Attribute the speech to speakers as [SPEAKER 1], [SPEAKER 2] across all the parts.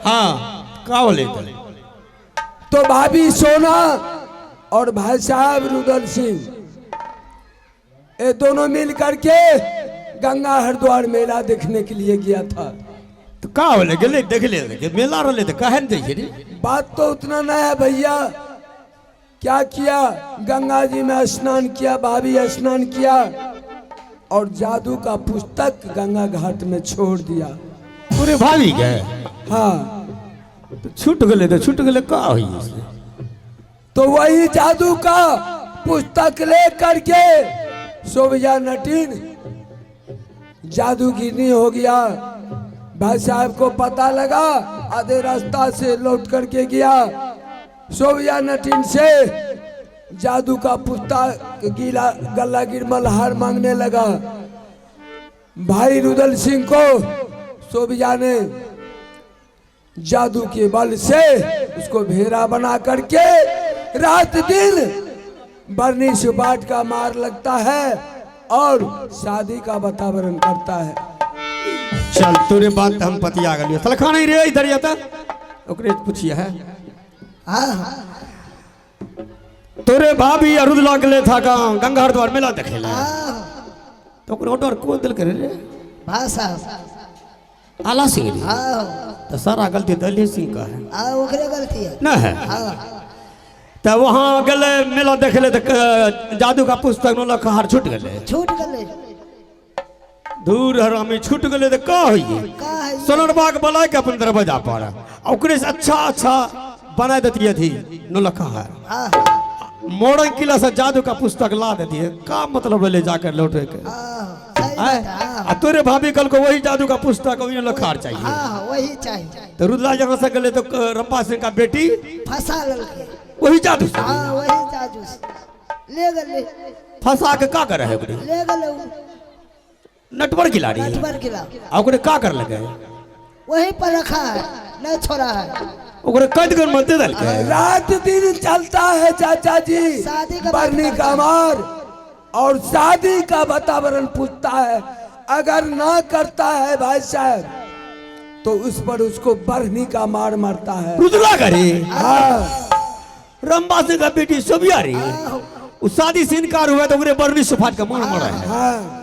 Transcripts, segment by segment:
[SPEAKER 1] हाँ, का होले?
[SPEAKER 2] तो भाभी सोना और भाई साहब रुदल सिंह ये दोनों मिल करके गंगा हरिद्वार मेला देखने के लिए गया था।
[SPEAKER 1] तो का होले? गेले देख ले के मेला रहले तो काहे न जाइ रे?
[SPEAKER 2] बात तो उतना ना है भैया। क्या किया, गंगा जी में स्नान किया, भाभी स्नान किया और जादू का पुस्तक गंगा घाट में छोड़ दिया।
[SPEAKER 1] पूरे भाभी के?
[SPEAKER 2] हाँ।
[SPEAKER 1] तो छूट गेले तो छूट गेले, का होई?
[SPEAKER 2] तो वही जादू का पुस्तक ले करके शोभिया नटीन जादूगिरी हो गया। भाई साहब को पता लगा, आधे रास्ता से लौट करके गया। शोभिया नटीन से जादू का पुस्तक गीला गला गिरमल हार मांगने लगा। भाई रुदल सिंह को शोभिया ने जादू के बल से उसको भेड़ा बना करके रात दिन बरनी सुपाट का मार लगता है और शादी का वातावरण करता है।
[SPEAKER 1] चल, तोरे बात हम पतिया गेलियो। सलखा नहीं रे, इधर आता ओकरे पूछिए है।
[SPEAKER 3] हाँ।
[SPEAKER 1] तोरे भाभी अरुद गेले था का गंगा हरिद्वार मेला देखे ला?
[SPEAKER 3] हाँ।
[SPEAKER 1] तो ओकरे ऑर्डर को दिल करे रे?
[SPEAKER 3] भाई साहब।
[SPEAKER 1] आला सिंह रे?
[SPEAKER 3] हाँ।
[SPEAKER 1] तो सारा गलती दलित सिंह का है।
[SPEAKER 3] हाँ, ओकरे गलती है।
[SPEAKER 1] ना है?
[SPEAKER 3] हाँ।
[SPEAKER 1] तो वहाँ गेले मेला देखे ले तो जादू का पुस्तक नौलखा हार छूट गेले।
[SPEAKER 3] छूट गेले।
[SPEAKER 1] दूर हरामी, छूट गेले तो का होइए?
[SPEAKER 3] का है?
[SPEAKER 1] सोनरबा के बुला के अपन दरवाजा पर आ ओकरे से अच्छा अच्छा बना देती थी नौलखा हार।
[SPEAKER 3] हाँ।
[SPEAKER 1] मोड़न किला से जादू का पुस्तक ला देती है, का मतलब ले जाकर लौटे के?
[SPEAKER 3] हाँ, सही
[SPEAKER 1] आए?
[SPEAKER 3] बात है, हाँ।
[SPEAKER 1] आ तोरे भाभी कल को वही जादू का पुस्तक वही नौलखा हार चाहिए।
[SPEAKER 3] हाँ, वही चाहिए।
[SPEAKER 1] तो रुद्रा जहाँ से गले तो रंपा सिंह का बेटी
[SPEAKER 3] फंसा ललके।
[SPEAKER 1] वही जादू से।
[SPEAKER 3] हाँ, वही जादू से ले गले।
[SPEAKER 1] फंसा के का करे है ओकरे?
[SPEAKER 3] ले गले उ।
[SPEAKER 1] नटवर खिलाड़ी।
[SPEAKER 3] नटवर किला।
[SPEAKER 1] आ ओकरे का कर लगे?
[SPEAKER 3] वहीं पर रखा है, नहीं छोड़ा है।
[SPEAKER 1] ओकरे कैद कर मत दे दलके।
[SPEAKER 2] रात दिन चलता है चाचा जी।
[SPEAKER 3] शादी का बात
[SPEAKER 2] बरनी
[SPEAKER 3] करता
[SPEAKER 2] का
[SPEAKER 3] है।
[SPEAKER 2] मार और शादी का वातावरण पूछता है। अगर ना करता है भाई साहब तो उस पर उसको बरनी का मार मारता है।
[SPEAKER 1] रुद्रा करे?
[SPEAKER 2] हाँ।
[SPEAKER 1] रंबा सिंह का बेटी सोबिया रे, उ शादी से इनकार हुआ तो ओकरे बरनी से फाट के मार मारा है?
[SPEAKER 2] हाँ।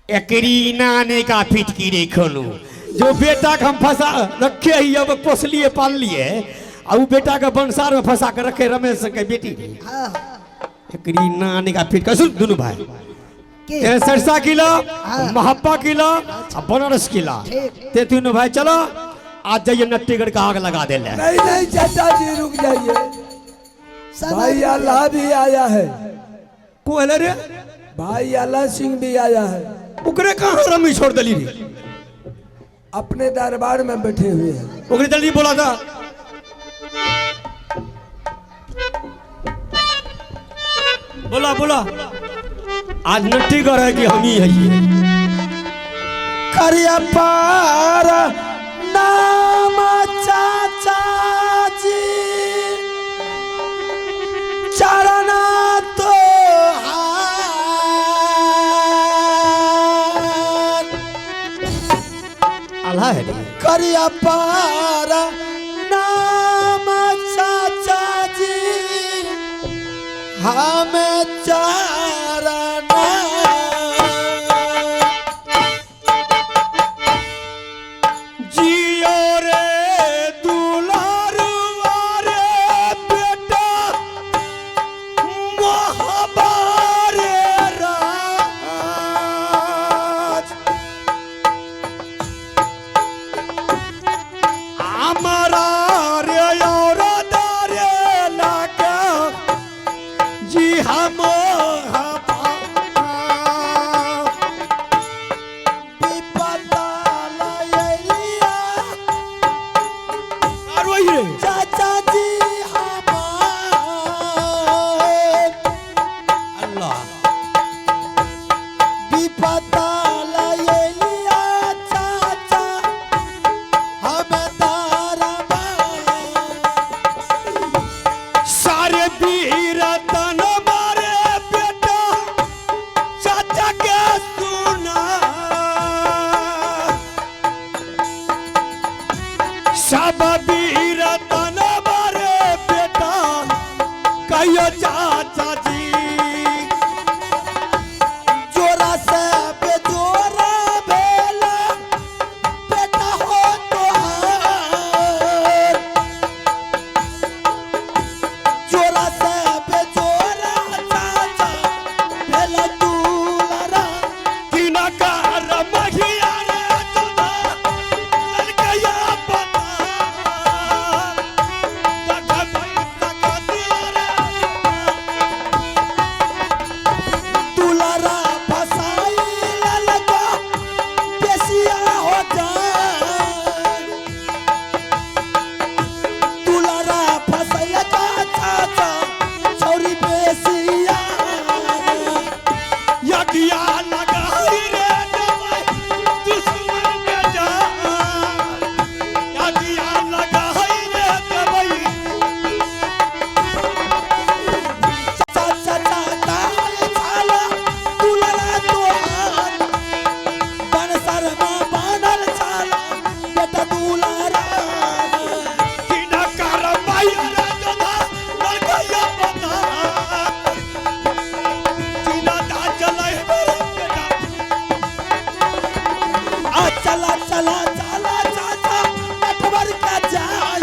[SPEAKER 1] एकरी नाने का फिटकी रे खोलू, जो बेटा के हम फंसा रखे ही, अब पोसलिए पाल लिए आ उ बेटा के बंसार में फंसा के रखे रमेश के बेटी रे।
[SPEAKER 3] हाँ।
[SPEAKER 1] एकरी नाने का फिटका। सुन दोनों भाई।
[SPEAKER 3] के?
[SPEAKER 1] ए सरसा किला, महब्बा किला आ बनारस किला।
[SPEAKER 3] ठीक।
[SPEAKER 1] ते तीनों भाई चलो, आज जाइए नट्टीगढ़ का आग लगा दे ले।
[SPEAKER 2] नहीं नहीं, चाचा जी, रुक जाइए।
[SPEAKER 3] सब
[SPEAKER 2] भाई
[SPEAKER 3] आदमी।
[SPEAKER 2] अल्लाह भी आया है।
[SPEAKER 1] को एले रे?
[SPEAKER 2] भाई अल्लाह सिंह भी आया है।
[SPEAKER 1] ओकरे कहाँ रमी छोड़ दली रे?
[SPEAKER 2] अपने दरबार में बैठे हुए हैं।
[SPEAKER 1] ओकरे जल्दी बोला था। बोला बोला, आज नट्टीगढ़ है कि हम ही है ये।
[SPEAKER 4] करिया पार नाम चाचा जी, चरण तो
[SPEAKER 1] अल्लाह है रे।
[SPEAKER 4] करिया पार नाम चाचा जी, हमें चरण
[SPEAKER 1] जियो रे दुलारुआ रे बेटा मोहबारे राज, हमारा रे और दारे लागा जी हम
[SPEAKER 4] विपदा लयलिया।
[SPEAKER 1] सब वीर तनवर बेटा कहियो चाचा जी।
[SPEAKER 4] जोरा से बेजोरा भेला बेटा हो तोहार, जोरा से बेजोरा चाचा भेला दुलारा।
[SPEAKER 1] किनकर महिया रे जोधा ललकैया पता देखबै सकतिया रे।
[SPEAKER 4] दुलारा फसाई ललका बेसिया हो जाए, दुलारा फसैलका चाचा छौरी बेसिया।
[SPEAKER 1] यज्ञा लगाई रे देबै दुश्मन के जान, यज्ञा लगाई रे देबै।
[SPEAKER 4] चाचा चाचा छाला दुलारा तोहार, बनसरमा बनल छाला बेटा दुलारा।
[SPEAKER 1] किनकर महिया रे जोधा ललकैया पता चिना चलै रे बेटा।
[SPEAKER 4] आ चला चला चला चाचा नटवर के जाय,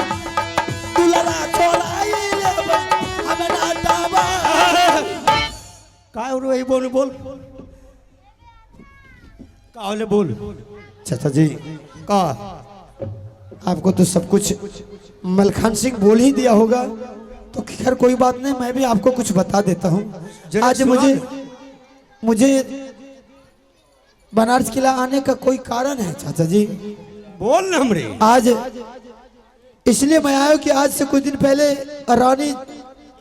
[SPEAKER 4] दुलारा छोड़ाई लेबै हमें ना दावा।
[SPEAKER 1] का रे बोल बोल का होले बोल।
[SPEAKER 5] चाचा जी
[SPEAKER 1] का
[SPEAKER 5] आपको तो सब कुछ मलखान सिंह बोल ही दिया होगा, तो खैर कोई बात नहीं, मैं भी आपको कुछ बता देता हूँ।
[SPEAKER 1] जरा
[SPEAKER 5] आज
[SPEAKER 1] सुना
[SPEAKER 5] मुझे
[SPEAKER 1] दो।
[SPEAKER 5] मुझे बनारस किला आने का कोई कारण है चाचा जी।
[SPEAKER 1] बोल न हमरे।
[SPEAKER 5] आज इसलिए मैं आया हूं कि आज से कुछ दिन पहले रानी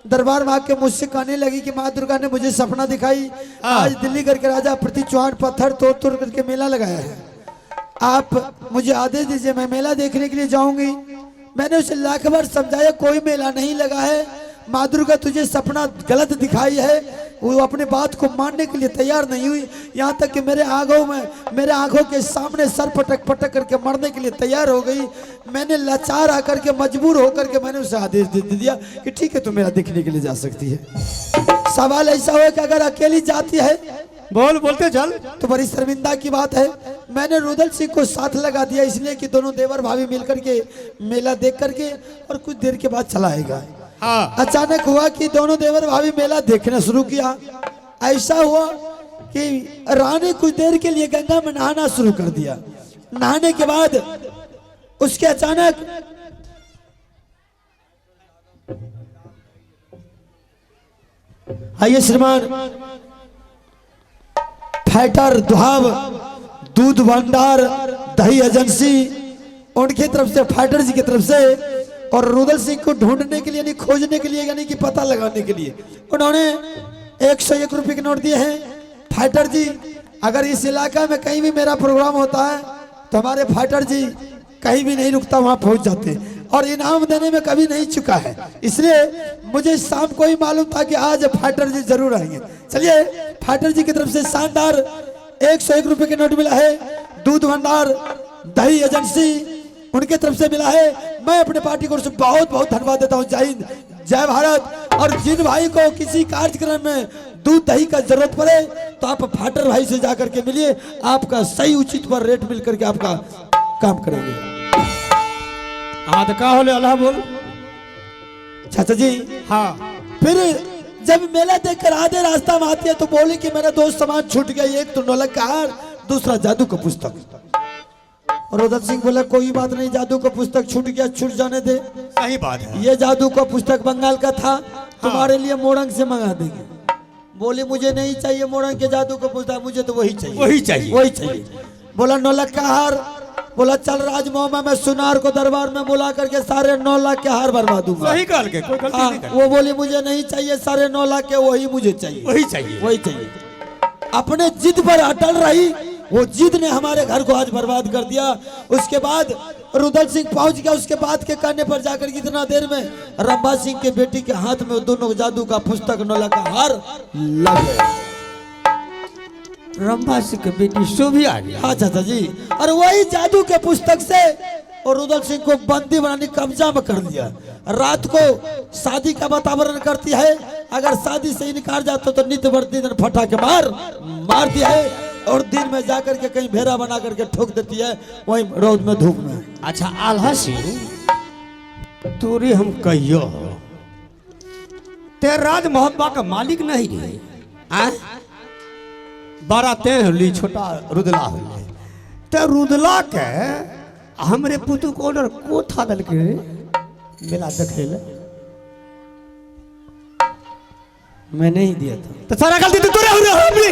[SPEAKER 5] दरबार में आके मुझसे कहने लगी कि माँ दुर्गा ने मुझे सपना दिखाई, आज दिल्ली करके राजा पृथ्वी चौहान पत्थर तोड़ तोड़ करके मेला लगाया है, आप मुझे आदेश दीजिए मैं मेला देखने के लिए जाऊंगी। मैंने उसे लाख बार समझाया कोई मेला नहीं लगा है, माँ दुर्गा तुझे सपना गलत दिखाई है। वो अपने बात को मानने के लिए तैयार नहीं हुई, यहाँ तक कि मेरे आंखों में मेरे आंखों के सामने सर पटक पटक करके मरने के लिए तैयार हो गई। मैंने लाचार आकर के मजबूर होकर के मैंने उसे आदेश दे दिया कि ठीक है तुम मेला देखने के लिए जा सकती है। सवाल ऐसा हुआ कि अगर अकेली जाती है
[SPEAKER 1] बोल बोलते चल
[SPEAKER 5] तो बड़ी शर्मिंदा की बात है। मैंने रुदल सिंह को साथ लगा दिया इसलिए कि दोनों देवर भाभी मिलकर के मेला देख करके और कुछ देर के बाद चला आएगा।
[SPEAKER 1] हाँ।
[SPEAKER 5] अचानक हुआ कि दोनों देवर भाभी मेला देखना शुरू किया। ऐसा हुआ कि रानी कुछ देर के लिए गंगा में नहाना शुरू कर दिया। नहाने के बाद उसके अचानक आइए श्रीमान फाइटर दुहाब दूध भंडार दही एजेंसी उनकी तरफ से फाइटर जी की तरफ से और रुदल सिंह को ढूंढने के लिए यानी खोजने के लिए यानी कि पता लगाने के लिए उन्होंने 101 रुपये के नोट दिए हैं। फाइटर जी अगर इस इलाका में कहीं भी मेरा प्रोग्राम होता है तो हमारे फाइटर जी कहीं भी नहीं रुकता, वहां पहुंच जाते हैं और इनाम देने में कभी नहीं चुका है। इसलिए मुझे शाम को ही मालूम था कि आज फाइटर जी जरूर आएंगे। चलिए फाइटर जी की तरफ से शानदार 101 रुपये के नोट मिला है। दूध भंडार दही एजेंसी उनके तरफ से मिला है। मैं अपने पार्टी को बहुत बहुत धन्यवाद देता हूँ। जय हिंद जय भारत। और जिन भाई को किसी कार्यक्रम में दूध दही का जरूरत पड़े तो आप फाटर भाई से जाकर के मिलिए, आपका सही उचित पर रेट मिल करके आपका काम करेंगे।
[SPEAKER 1] हाँ तो का होले अल्लाह बोल।
[SPEAKER 5] चाचा जी
[SPEAKER 1] हाँ
[SPEAKER 5] फिर जब मेला देखकर आधे रास्ता में आती है तो बोली कि मेरा दो सामान छूट गया, एक तो नौलख का हार, दूसरा जादू का पुस्तक। और रोदन सिंह बोला कोई बात नहीं, जादू का पुस्तक छूट गया छूट जाने दे,
[SPEAKER 1] सही बात है।
[SPEAKER 5] ये जादू का पुस्तक बंगाल का था, तुम्हारे लिए मोरंग से मंगा देंगे। बोली मुझे नहीं चाहिए मोरंग के जादू का पुस्तक, मुझे तो वही चाहिए,
[SPEAKER 1] वही चाहिए।
[SPEAKER 5] वही चाहिए। बोला 9 लाख का हार, बोला चल राजमोह में सुनार को दरबार में बुला करके 9.5 लाख के हार भरवा दूंगा।
[SPEAKER 1] सही कहल के कोई गलती
[SPEAKER 5] हाँ,
[SPEAKER 1] नहीं कर।
[SPEAKER 5] वो बोली मुझे नहीं चाहिए 9.5 लाख के, वही मुझे चाहिए,
[SPEAKER 1] वही चाहिए,
[SPEAKER 5] वही चाहिए। अपने जिद पर अटल रही, वो जिद ने हमारे घर को आज बर्बाद कर दिया। उसके बाद रुदल सिंह पहुंच गया, उसके बाद के कहने पर जाकर कितना देर में रंभा सिंह के बेटी के हाथ में दोनों जादू का पुस्तक 9 लाख का हार लग गया।
[SPEAKER 1] रंभा सिंह के बेटी शोभी आ गया।
[SPEAKER 5] हाँ चाचा जी, और वही जादू के पुस्तक से और रुदल सिंह को बंदी बनाने कब्जा में कर लिया। रात को शादी का वातावरण करती है, अगर शादी से इनकार जाता तो नित्य वर्दी दिन फटा के मार मारती है और दिन में जाकर के कहीं भेड़ा बना करके ठोक देती है वहीं रौद में धूप में।
[SPEAKER 1] अच्छा आल्हा सिंह तोरे हम कहियो ते राज मोहब्बा का मालिक नहीं रे आ बड़ा ते होली छोटा रुदला होली ते रुदला के हमरे पुतु को ऑर्डर को था दल के रे मेला देखे ले।
[SPEAKER 5] मैं नहीं दिया था।
[SPEAKER 1] तो सारा गलती तो तोरे हो रे हमरे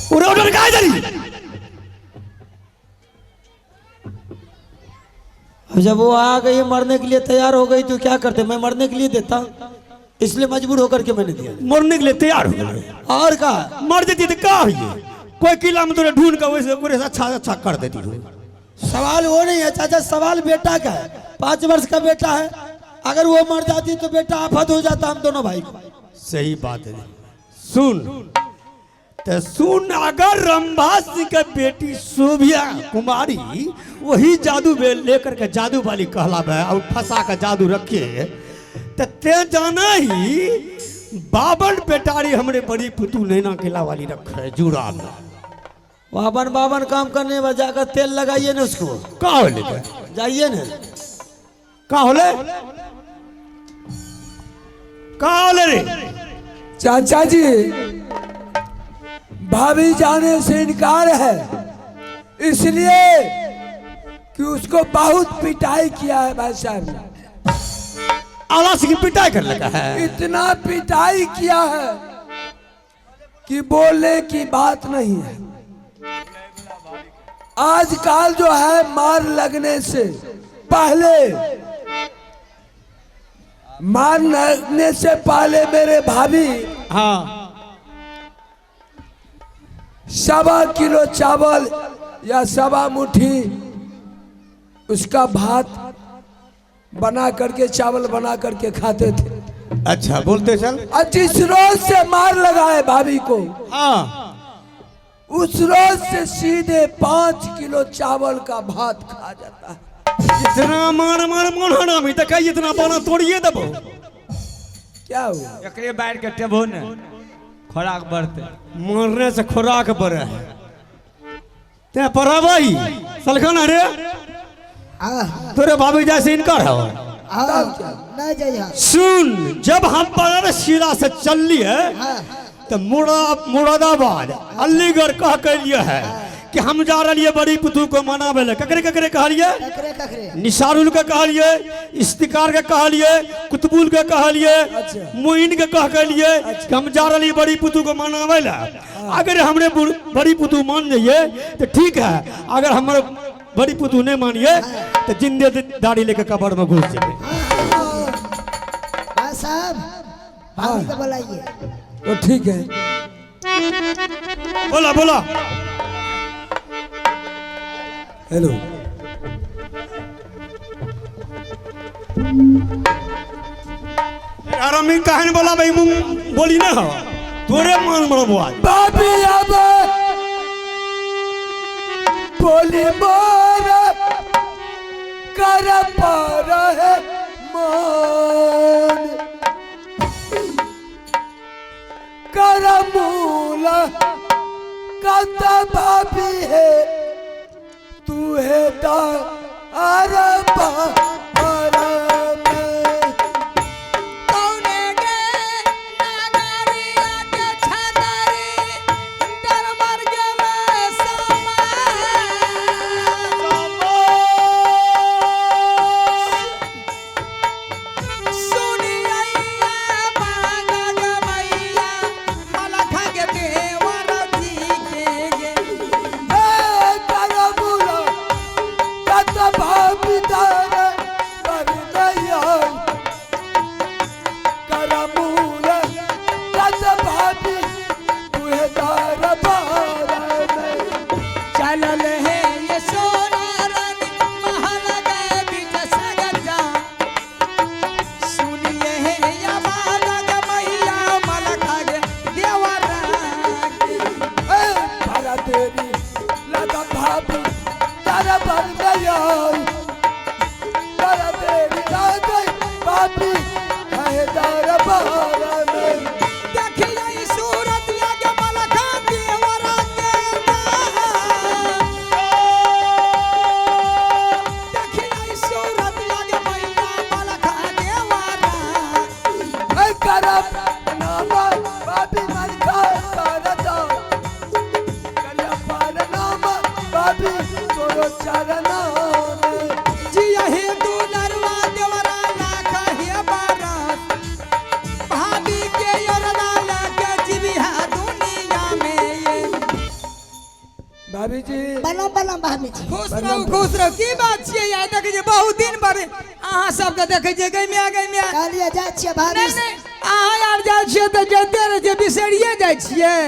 [SPEAKER 1] पूरा ऑर्डर काहे दली?
[SPEAKER 5] अब जब वो आ गई मरने के लिए तैयार हो गई तो क्या करते, मैं मरने के लिए देता, इसलिए मजबूर होकर के मैंने दिया।
[SPEAKER 1] मरने के लिए तैयार हो गए
[SPEAKER 5] और का
[SPEAKER 1] मर देती तो का होइए, कोई किला में तोरे ढूंढ के वैसे ओकरे से अच्छा अच्छा कर देती हो।
[SPEAKER 5] सवाल वो नहीं है चाचा, सवाल बेटा का है। 5 वर्ष का बेटा है, अगर वो मर जाती तो बेटा आफत हो जाता हम दोनों भाई को।
[SPEAKER 1] सही बात है। सुन तो सुन, अगर रंभा सिंह के बेटी शोभिया कुमारी वही जादू लेकर के जादू वाली कहलावे और फंसा के जादू रखे तो ते जाना ही 52 बेटारी हमरे बड़ी पुतू नैना किला वाली रखे जुड़ा में।
[SPEAKER 5] बावन बावन काम करने में जाकर तेल लगाइए ना उसको।
[SPEAKER 1] का होले?
[SPEAKER 5] जाइए ना।
[SPEAKER 1] का होले? का होले रे?
[SPEAKER 2] चाचा जी भाभी जाने से इनकार है, इसलिए कि उसको बहुत पिटाई किया है भाई साहब ने।
[SPEAKER 1] आला सिंह की पिटाई कर लगा है,
[SPEAKER 2] इतना पिटाई किया है कि बोलने की बात नहीं है। आजकल जो है मार लगने से पहले, मार लगने से पहले मेरे भाभी
[SPEAKER 1] हाँ
[SPEAKER 2] 1.25 किलो चावल या 1.25 मुट्ठी उसका भात बना करके, चावल बना करके खाते थे।
[SPEAKER 1] अच्छा बोलते चल।
[SPEAKER 2] और जिस रोज से मार लगाए भाभी को,
[SPEAKER 1] हाँ
[SPEAKER 2] उस रोज से सीधे 5 किलो चावल का भात खा जाता है।
[SPEAKER 1] इतना मार मार मोहना में तो कहीं इतना बाना तोड़िए दबो।
[SPEAKER 2] क्या हुआ?
[SPEAKER 6] एकरे बाढ़ के टेबो ने खुराक बढ़ते,
[SPEAKER 1] मारने से खुराक बढ़े है ते पराबाई सलखाना रे तोरे भाभी जैसे इनकार है।
[SPEAKER 3] नहीं जाइए।
[SPEAKER 1] सुन, जब हम बनारस शिला से चल ली है तो मुरादाबाद अलीगढ़ कह के लिए है कि हम जा रही है बड़ी पुतू को मनावे ले। ककरे ककरे कहलिए?
[SPEAKER 3] ककरे ककरे।
[SPEAKER 1] निसारुल के कहलिए, इस्तिकार के कहलिए, कुतुबुल के कहलिए, मोइन के कह के लिए कि हम जा रही बड़ी पुतू को मनावे ला। अगर हमरे बड़ी पुतू मान जाइए तो ठीक है, अगर हमारे बड़ी पुतू नहीं मानिए तो जिंदे दाढ़ी लेके कब्र में घुस जाए।
[SPEAKER 3] भाई साहब भाभी को बुलाइए।
[SPEAKER 2] तो ठीक है,
[SPEAKER 1] बोला बोला।
[SPEAKER 2] हेलो
[SPEAKER 1] आरामी काहे बोला भाई, मुंह बोली ना हो तोरे मान बड़ा बुआ।
[SPEAKER 2] भाभी अब बोली मोर कर पर है मान कर मूल कत भाभी है तू है जी।
[SPEAKER 3] प्रणाम प्रणाम भाभी जी।
[SPEAKER 7] खुश रहू खुश रहू। की बात छियै यार, देखै छियै बहुत दिन पर अहाँ सबके देखै छियै। गै माय गै माय।
[SPEAKER 3] कहलियै जाइ छियै भाभी।
[SPEAKER 7] नहि नहि, अहाँ आर जाइ छियै तऽ जाइते रहै छियै, बिसरिये जाइ छियै।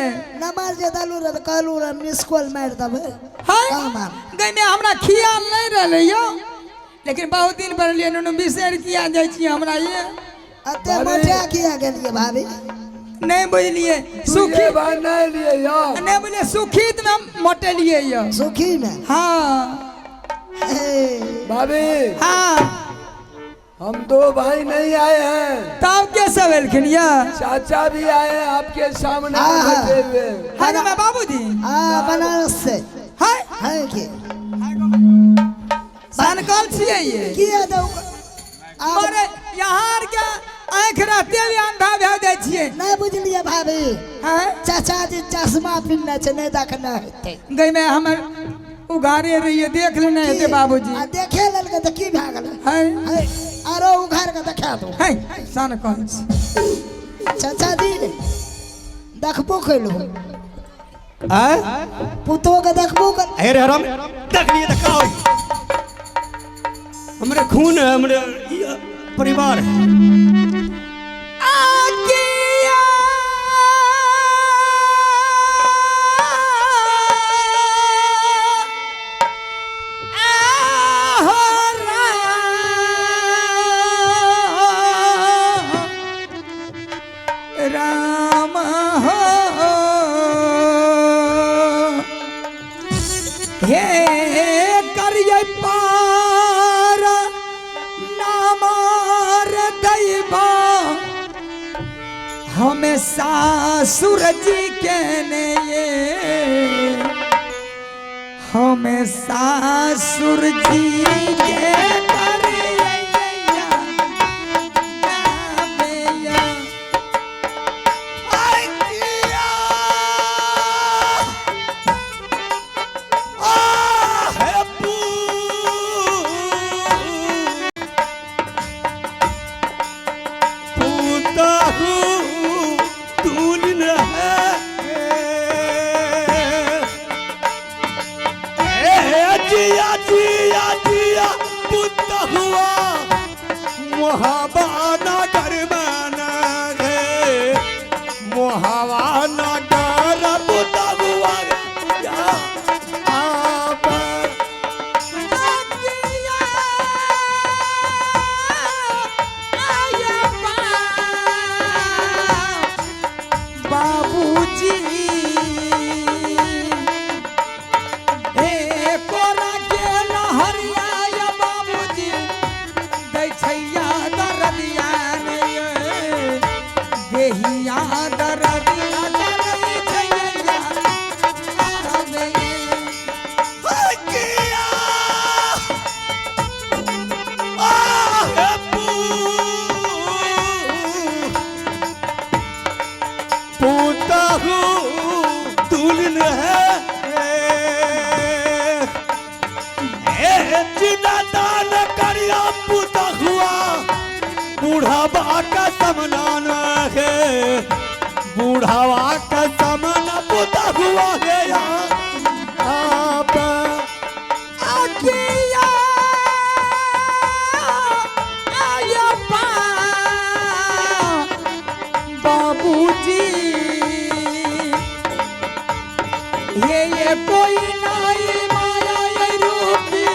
[SPEAKER 3] नंबर जे देलू रह तऽ कहलू रह मिस कॉल मारि देबै।
[SPEAKER 7] है
[SPEAKER 3] काम आब।
[SPEAKER 7] गै माय, हमरा खियाल नहि रहलै यौ, लेकिन बहुत दिन पर एलियै नुनू, बिसरि किया जाइ छियै हमरा ये?
[SPEAKER 3] एते मोटा किया गेलियै भाभी?
[SPEAKER 7] नहि बुझलियै
[SPEAKER 2] सुखी
[SPEAKER 7] सुखी
[SPEAKER 2] भाई नहीं लिए यार।
[SPEAKER 7] नहि बुझलियै, सुखी मे हम मोटेलियै यौ।
[SPEAKER 3] सुखी में?
[SPEAKER 7] हाँ।
[SPEAKER 3] हे।
[SPEAKER 2] भाभी।
[SPEAKER 7] हाँ।
[SPEAKER 2] हम दो भाई नहीं आए हैं।
[SPEAKER 7] तब के सब एलखिन या?
[SPEAKER 2] चाचा भी आए हैं, आपके सामने
[SPEAKER 3] हाँ, हाँ।
[SPEAKER 2] बैठे हुए।
[SPEAKER 7] है ना बाबूजी?
[SPEAKER 3] हाँ, बनारस से।
[SPEAKER 7] है।
[SPEAKER 3] है की
[SPEAKER 7] सनकल छियै ये?
[SPEAKER 3] किया दौ आब?
[SPEAKER 7] अरे यहाँ आर के आँखि रहते भी अंधा भए जाइ छियै।
[SPEAKER 3] नहि बुझलियै भाभी?
[SPEAKER 7] हैं?
[SPEAKER 3] चाचा जी चश्मा पिन्हने छै, नहि देखने हेतै।
[SPEAKER 7] गई में हमर उघारे रहिए, देख लेने हेतै बाबूजी।
[SPEAKER 3] आ देखे लेलकै तऽ की भए गेलै?
[SPEAKER 7] है।
[SPEAKER 3] है, आरो उघार के देखा दू।
[SPEAKER 7] है सनकल छी।
[SPEAKER 3] चाचा जी देखबो कैलू?
[SPEAKER 1] आय?
[SPEAKER 3] पुतो के देखबो कर।
[SPEAKER 1] अरे हराम, देख लिए तऽ का होई? हमरे खून है, हमरे ई परिवार है।
[SPEAKER 7] आगिया आहो राम, राम हो हे करियै पार नामार दैबा हमें सासुर जी के ने ये, हमें सासुर जी के करियै नामैया।
[SPEAKER 1] आय किया आ है पूताहू दुल्हन है। ए जिया जिया जिया पुतहुआ मोहबाना गरमाना रे, मोहबाना गर पुतहुआ या आप।
[SPEAKER 7] आगिया आया बाबूजी ए कोरा के लहरिया या बाबूजी दै छैया दरदिया ने ये, देहिया दरदिया करै छैया आवे।
[SPEAKER 1] किया आ पुतहू दुल्हन है। ए जिना दान करिया पुतहुआ बूढ़ावा का समनान है, बूढ़ावा का समन पुतहुआ है आप।
[SPEAKER 7] आगिया आया बाबूजी ये कोई नाई माया ये रूपी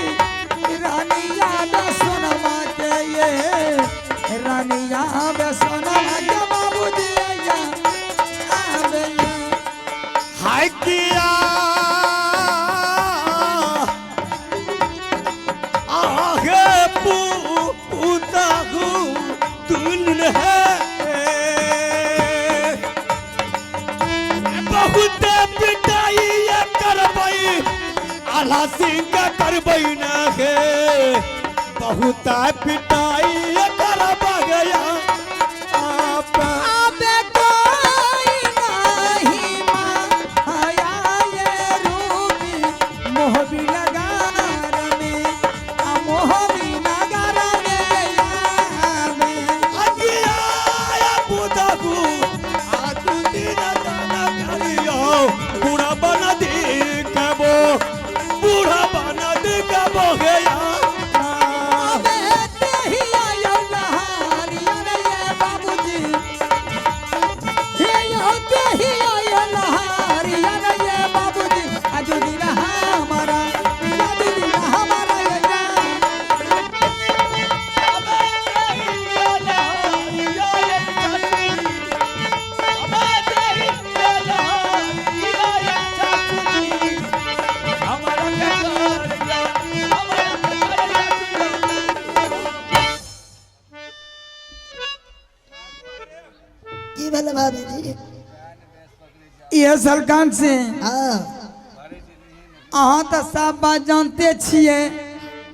[SPEAKER 7] रानिया बेसोनमा के ये, रानिया बेसोनमा के बाबूजी आया आवे।
[SPEAKER 1] हाय किया आहे पुतहू दुल्हन है। बहुत पिटाई करबै आला सिंह का करबै न हे, बहुत पिटाई करब गया आप।
[SPEAKER 7] आबे कोई नहीं माया ये रूपी मोहबी लगार में, आ मोहबी लगार में आवे।
[SPEAKER 1] अगिया पुतहू आ तू दिन दाना करियो बुढ़ा बन दी कबो।
[SPEAKER 7] ए सलकांत सिंह।
[SPEAKER 3] हाँ।
[SPEAKER 7] अहाँ तऽ सब बात जानते छियै।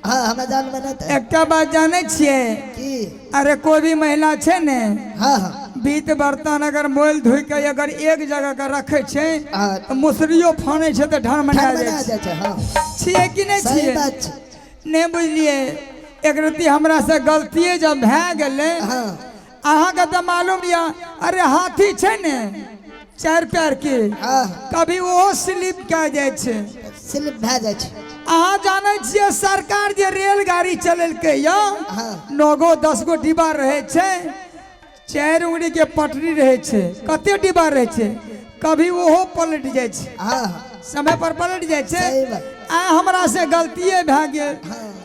[SPEAKER 3] हाँ, हमरा जानबे नहि तऽ।
[SPEAKER 7] एकटा बात जानै छियै?
[SPEAKER 3] की?
[SPEAKER 7] अरे कोई भी महिला छै ने,
[SPEAKER 3] हाँ हाँ
[SPEAKER 7] बीत बर्तन अगर मोल धोइ के अगर एक जगह के रखै छै,
[SPEAKER 3] हाँ।
[SPEAKER 7] तऽ मुसरियो फानै छै तऽ ढरमना
[SPEAKER 3] ठंडा
[SPEAKER 7] जाइ छै।
[SPEAKER 3] जाइ छै, हाँ।
[SPEAKER 7] छियै कि नहि?
[SPEAKER 3] सही
[SPEAKER 7] छियै।
[SPEAKER 3] बात छै।
[SPEAKER 7] नहि बुझलियै, एक रत्ती हमरा से गलतिये जब भए गेलै।
[SPEAKER 3] हाँ।
[SPEAKER 7] अहाँके तऽ मालूम यऽ, अरे हाथी छै ने चारि पैर के,
[SPEAKER 3] हाँ।
[SPEAKER 7] कभी ओहो स्लिप कए जाइ छै।
[SPEAKER 3] स्लिप भए जाइ छै।
[SPEAKER 7] अहाँ जानै छियै, सरकार जे रेलगाड़ी चलेलकै यऽ,
[SPEAKER 3] हाँ।
[SPEAKER 7] 9 गो 10 गो डिब्बा रहै छै, चारि उंगली के पटरी रहै छै, कते डिब्बा रहै छै, कभी ओहो पलटि जाइ छै।
[SPEAKER 3] हाँ हाँ
[SPEAKER 7] समय पर पलटि जाइ छै।
[SPEAKER 3] सही बात।
[SPEAKER 7] आ हमरा से गलतिये भए गेल,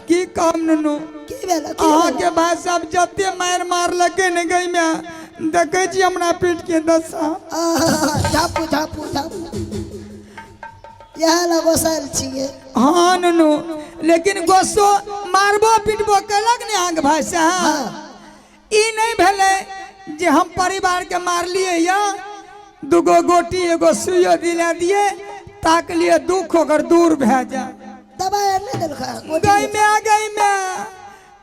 [SPEAKER 7] की कहब नुनू।
[SPEAKER 3] की भेल, की?
[SPEAKER 7] अहाँके भाई साहब जते मारि मारलकै ने गई में, देखै छी हमरा पीठ के दशा।
[SPEAKER 3] आहा, झापू झापू झापू, इएह लए गोसायल छियै।
[SPEAKER 7] हाँ नुनू, लेकिन गोसो मारबो पीटबो केलक ने अहाँके भाई साहब, ई नहि भेलै जे हम परिवार के मारलियै या दूगो गोटी एगो सुइयो दिला दिए ताक लिए दुख ओकर दूर भए जाए।
[SPEAKER 3] दबाइ आर नहि देलकै गोटी?
[SPEAKER 7] गई में, गई में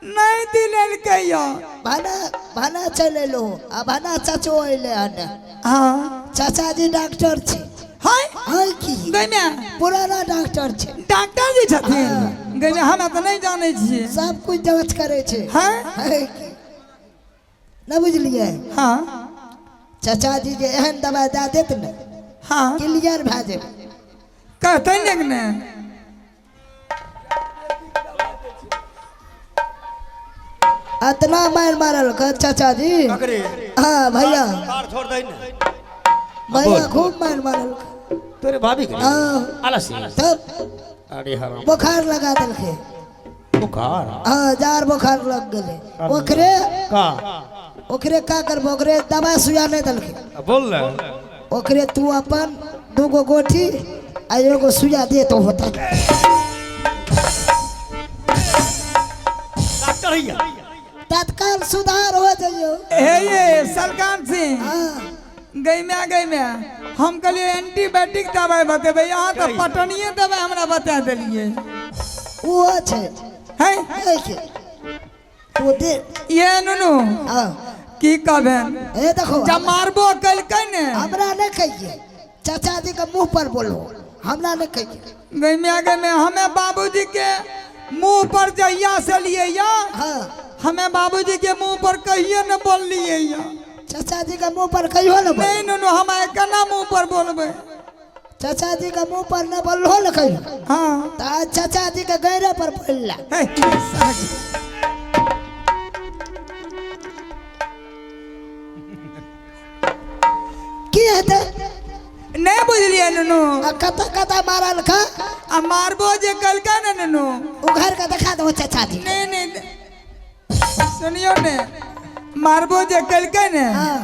[SPEAKER 7] नहि दिलेलकै या।
[SPEAKER 3] भाना भाना चलि एलहुँ आ भाना चचो अयलै हन।
[SPEAKER 7] हाँ।
[SPEAKER 3] चाचाजी डॉक्टर छै।
[SPEAKER 7] हाय।
[SPEAKER 3] हँ की।
[SPEAKER 7] गई में?
[SPEAKER 3] पुराना डॉक्टर छै।
[SPEAKER 7] डॉक्टर जी छथिन? गई में, हम तऽ नहि जानै छियै।
[SPEAKER 3] सब कुछ जाँच करै छै।
[SPEAKER 7] हैं?
[SPEAKER 3] है की नहि बुझलियै?
[SPEAKER 7] हाँ।
[SPEAKER 3] चाचाजी जे एहन दबाइ दए देत ने,
[SPEAKER 7] हाँ,
[SPEAKER 3] क्लियर भए जेबै।
[SPEAKER 7] कहतै ने कि ने।
[SPEAKER 3] अतना मारि मारल चाचाजी।
[SPEAKER 1] ककरे?
[SPEAKER 3] हाँ भैया।
[SPEAKER 1] तार छोड़ दे ने।
[SPEAKER 3] भैया खूब मारि मारल।
[SPEAKER 1] तोरे भाभी के?
[SPEAKER 3] हाँ।
[SPEAKER 1] आलसी।
[SPEAKER 3] तब।
[SPEAKER 1] अरे हराम।
[SPEAKER 3] बुखार लगा देलकै।
[SPEAKER 1] बुखार?
[SPEAKER 3] हाँ, जार बुखार लग गेलै ओकरे।
[SPEAKER 1] का?
[SPEAKER 3] ओकरे का करबो, ओकरे दवा सुइया नहि देलकै।
[SPEAKER 1] बोल ले।
[SPEAKER 3] ओकरे तू अपन दूगो गोटी आ एगो सुइया दे तो होता।
[SPEAKER 1] डॉक्टर हैया।
[SPEAKER 3] तत्काल सुधार हो जाइयो।
[SPEAKER 7] हे ये सलकांत सिंह।
[SPEAKER 3] हाँ।
[SPEAKER 7] गई में, गई में, हम कहलिए एंटीबायोटिक दवाई बतेबै, अहाँ तऽ पटनिये दवाई हमरा बता देलियै।
[SPEAKER 3] ओहो छै।
[SPEAKER 7] है।
[SPEAKER 3] है के तू दे।
[SPEAKER 7] ये नुनू।
[SPEAKER 3] हाँ।
[SPEAKER 7] की कहबेन?
[SPEAKER 3] हे देखो।
[SPEAKER 7] जब मारबो केलकै ने।
[SPEAKER 3] हमरा नहि कहिए, चाचा जी के मुंह पर बोलो, हमरा नहि कहिए।
[SPEAKER 7] गई में, गई में, हमें बाबूजी के मुंह पर जहिया से लिए या,
[SPEAKER 3] हाँ।
[SPEAKER 7] हमें बाबूजी के मुंह पर कहिए न बोललिए या।
[SPEAKER 3] चाचा जी के मुंह पर कहियो न बोल।
[SPEAKER 7] नहीं नुनू, हम आइ केना मुंह पर बोलबै?
[SPEAKER 3] चाचा जी के मुंह पर न बोलहो न कहियो।
[SPEAKER 7] हाँ।
[SPEAKER 3] तऽ आज चाचा जी के गैरे पर बोलला।
[SPEAKER 7] हे,
[SPEAKER 3] की हेतै?
[SPEAKER 7] नहि बुझलियै नुनू।
[SPEAKER 3] आ कतऽ कतऽ मारल खा?
[SPEAKER 7] आ मारबो जे केलकै ने नुनू।
[SPEAKER 3] उघार के देखा दो चाचा जी।
[SPEAKER 7] नहीं नहीं, सुनियो ने, मारबो जे केलकै ने,
[SPEAKER 3] हाँ।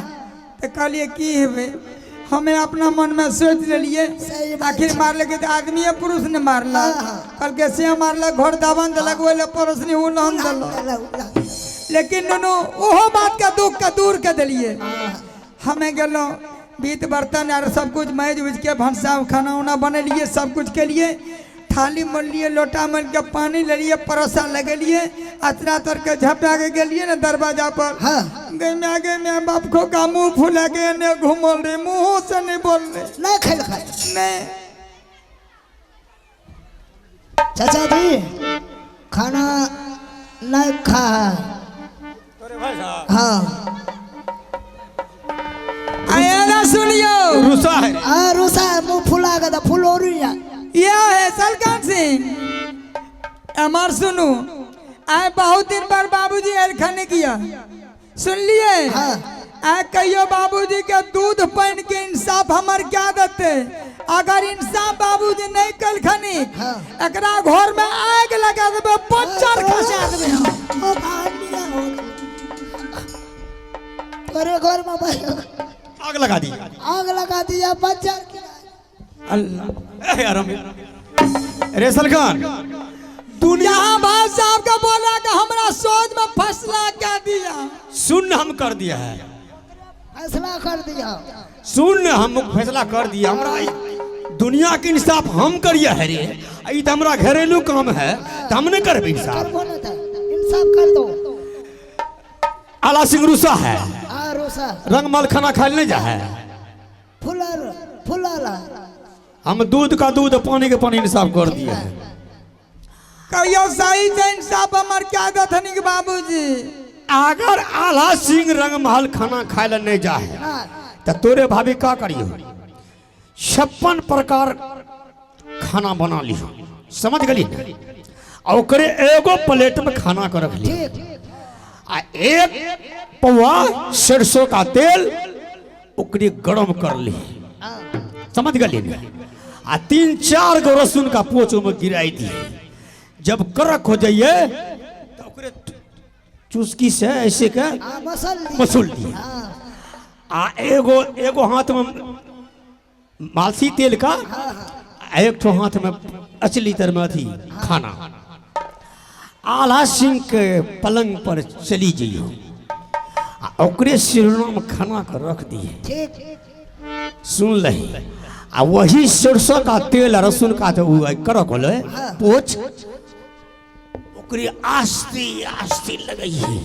[SPEAKER 7] तऽ कहलियै की हेबै, हमे अपना मनमे सोचि लेलियै।
[SPEAKER 3] सही बात
[SPEAKER 7] आखिर
[SPEAKER 3] छै।
[SPEAKER 7] मारलकै तऽ आदमीए पुरुष ने मारलक।
[SPEAKER 3] हाँ, हाँ।
[SPEAKER 7] कहलकै से मारलक, घर दाबन देलक, ओहि लए पड़ोसनी उलहन देलक। लेकिन नुनू, ओहो बातके दुख के दूर के देलियै। हमे गेलहुँ, बीत बर्तन आर सब कुछ माजि उजि के भनसा खाना उना बनेलियै, सब कुछ केलियै, थाली मललियै, लोटा मल के पानी लेलियै, परोसा लगेलियै, अचरा तर के झपा के गेलियै ने दरवाजा पर।
[SPEAKER 3] हाँ।
[SPEAKER 7] गई माय, गई माय, बाप खो का मुँह फुला के एने घूमल रे, मुँहो से नहीं बोलले।
[SPEAKER 3] नहीं खेलकै?
[SPEAKER 7] नहीं।
[SPEAKER 3] चाचा जी खाना नहीं खा।
[SPEAKER 1] तोरे भाई साहब?
[SPEAKER 3] हाँ।
[SPEAKER 7] आया ना, सुनियो।
[SPEAKER 1] रुसा है।
[SPEAKER 3] आ रुसा, मुंह फुला के तो फुलोरी है।
[SPEAKER 7] यह है सलकान सिंह, अमर सुनू, आइ बहुत दिन पर बाबूजी एलखन किया सुनलिए?
[SPEAKER 3] हाँ।
[SPEAKER 7] आइ कहियो बाबूजी के दूध पानि के इंसाफ हमर क्या देते? अगर इंसाफ बाबूजी नहीं कलखनी,
[SPEAKER 3] हाँ।
[SPEAKER 7] एकरा घर में आग लगा देबे, बच्चर खसा देबे हम।
[SPEAKER 3] ओ भानिया हो गेल। तोरे घर में भाई
[SPEAKER 1] आग लगा दी।
[SPEAKER 3] आग लगा दिया बच्चा।
[SPEAKER 1] अल्लाह ए हरामी रे सलखान, दुनिया
[SPEAKER 7] यहाँ भाई साहब का बोला कि हमरा सोच में फसला क्या दिया।
[SPEAKER 1] शून्य हम कर दिया है।
[SPEAKER 3] फैसला कर दिया।
[SPEAKER 1] सुन, हम फैसला कर दिया। हमरा ई दुनिया के इंसाफ हम करिए है रे, ई तो हमरा घरेलू काम है तो हम नहीं करबे इंसाफ।
[SPEAKER 3] करबो न त इंसाफ कर दो।
[SPEAKER 1] आला सिंह रूसा है।
[SPEAKER 3] हाँ रोसा।
[SPEAKER 1] रंगमहल खाना खाए नहीं जा है।
[SPEAKER 3] फुलर फुलाला।
[SPEAKER 1] हम दूध का दूध पानी के पानी इंसाफ कर दिए है।
[SPEAKER 7] कहियो सही से इंसाफ हमर क्या दथनी के बाबूजी।
[SPEAKER 1] अगर आला सिंह रंगमहल खाना खाए ला नहीं जा है
[SPEAKER 3] हाँ
[SPEAKER 1] तो तोरे भाभी का करियो, 56 प्रकार खाना बना लियो, समझ गली ना? और ओकरे एगो प्लेट में खाना के रख लियो।
[SPEAKER 3] ठीक।
[SPEAKER 1] आ एक पौआ सरसों का तेल ओकरे गरम कर ली, समझ गली ना? आ 3-4 गो लहसुन का पोच में गिराई दी। जब करक हो जाइए तो ओकरे चुस्की से ऐसे के
[SPEAKER 3] हाँ मसल दी।
[SPEAKER 1] मसल दी।
[SPEAKER 3] हाँ
[SPEAKER 1] आ एगो एगो हाथ में मालसी तेल का, आ एक ठो हाथ में असली तर में अथी खाना। आला सिंह के पलंग पर चली जइयो आ ओकरे सिरना में खाना के रख दिए।
[SPEAKER 3] ठीक।
[SPEAKER 1] सुन लही, आ वही सरसों का तेल आ लहसुन का तो उ करक होले पोछ, ओकरे आस्ते आस्ते लगाइए,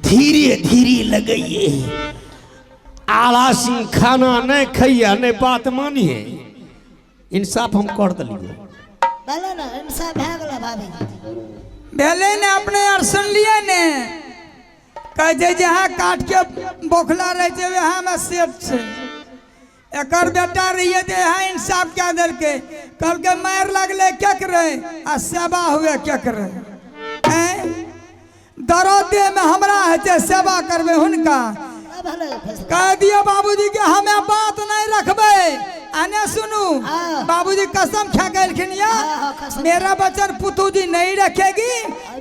[SPEAKER 1] धीरे धीरे लगाइए। आला सिंह खाना नहीं खैया नहीं बात मानिए, इंसाफ हम कर दिलिए।
[SPEAKER 3] भले ना इंसाफ भए गेला भाभी।
[SPEAKER 7] भेलै ने अपने आर सुनलियै ने, कहै छै जहाँ काट के बोखला रहै छै वएहमे सेठ छै। एकर बेटा रहिए जे यहाँ इंसाफ क्या देलकै, कहलकै मारि लगलै केकरे आ सेवा हुए केकरे। ऐं दर्द देहमे हमरा होइ छै सेवा करबै हुनका।
[SPEAKER 3] ना भले फैसला।
[SPEAKER 7] कह दियो बाबूजी के हमें बात नहीं रखबै। आने सुनू,
[SPEAKER 3] हाँ।
[SPEAKER 7] बाबूजी कसम खा गेलखिन या
[SPEAKER 3] हाँ, हाँ, कसम।
[SPEAKER 7] मेरा वचन पुतू जी नहीं रखेगी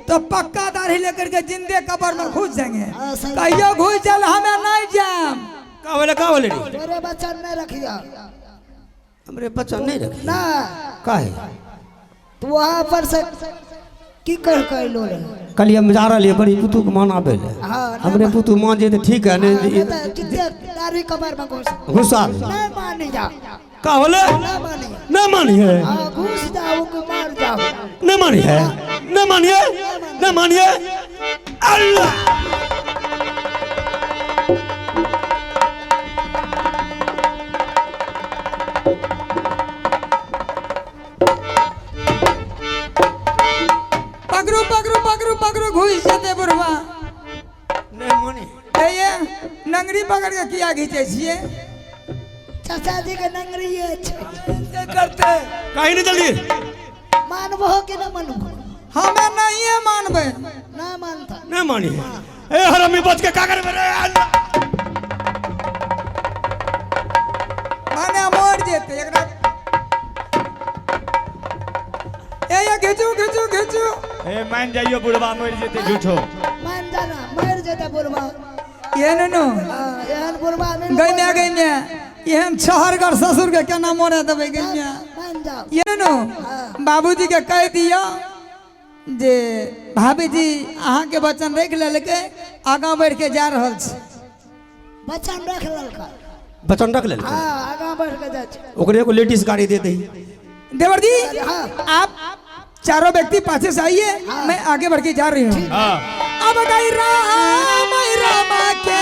[SPEAKER 7] तो पक्का दाढ़ी लेकर के जिंदे कब्र में घुस जाएंगे।
[SPEAKER 3] हाँ, सही।
[SPEAKER 7] कहियो घुस जाए हमें नहीं जाम।
[SPEAKER 1] का बोले, का बोले रे?
[SPEAKER 3] तोरे वचन नहीं रखिया।
[SPEAKER 1] हमरे बच्चा नहीं रखी
[SPEAKER 3] ना
[SPEAKER 1] काहे?
[SPEAKER 3] तू वहाँ पर से की कह कहलो रे?
[SPEAKER 1] कल हम जा रहा बड़ी पुतू के मान आबे ले।
[SPEAKER 3] हाँ, ना
[SPEAKER 1] हमरे पुतू मान जे तो ठीक है,
[SPEAKER 3] हाँ,
[SPEAKER 1] नहीं
[SPEAKER 3] नहीं तो जिते दाढ़ी कमर में घुस
[SPEAKER 1] घुसा
[SPEAKER 3] नहीं मानी जा।
[SPEAKER 1] का बोले?
[SPEAKER 3] ना मानी।
[SPEAKER 1] नहीं मानी है।
[SPEAKER 3] हाँ घुस जाओ को मार जाओ।
[SPEAKER 1] नहीं मानी है, नहीं मानी है, नहीं मानी है। अल्लाह
[SPEAKER 7] पकड़ू पकड़ू पकड़ू पकड़ू घुस जेतै बुढ़वा।
[SPEAKER 1] नहीं मानी।
[SPEAKER 7] ए ये नंगरी पकड़ के किया घीचै छियै?
[SPEAKER 3] चाचा जी के नंगरी अछि।
[SPEAKER 2] से करते
[SPEAKER 1] काहे नहीं जल्दी?
[SPEAKER 3] मानबो कि ना मानबो?
[SPEAKER 7] हमें नहीं मानबै।
[SPEAKER 3] ना मानता।
[SPEAKER 1] नहीं मानी है। ए हरामी बच के का करबे रे? अल्लाह
[SPEAKER 7] माने मर जेतै एकरा। ए ये घिचू घिचू घिचू।
[SPEAKER 6] ए मान जाइयो बुढ़वा मर जेते झूठो।
[SPEAKER 3] मान जाना मर जेतै बुढ़वा।
[SPEAKER 7] ये नुनू।
[SPEAKER 3] हाँ एहन बुढ़वा मिल
[SPEAKER 7] गइने गइने एहन छहरगर ससुर के केना मरे देबै गइने।
[SPEAKER 3] मान जाओ।
[SPEAKER 7] ये नुनू बाबूजी के कह दियो जे भाभी जी अहाँ के वचन रख लेलकै, आगाँ बढ़ के जा रहल छै।
[SPEAKER 3] वचन रख लेलकै।
[SPEAKER 1] वचन रख लेलकै।
[SPEAKER 3] हाँ आगाँ बढ़ के जाइ छै।
[SPEAKER 1] ओकरे एगो लेडीज गाड़ी दे दही।
[SPEAKER 7] देवर जी
[SPEAKER 3] हाँ।
[SPEAKER 7] आप चारों व्यक्ति पाछे से आइए, मैं आगे बढ़ के जा रही हूँ।
[SPEAKER 6] हाँ।
[SPEAKER 7] अब गई राम रामा के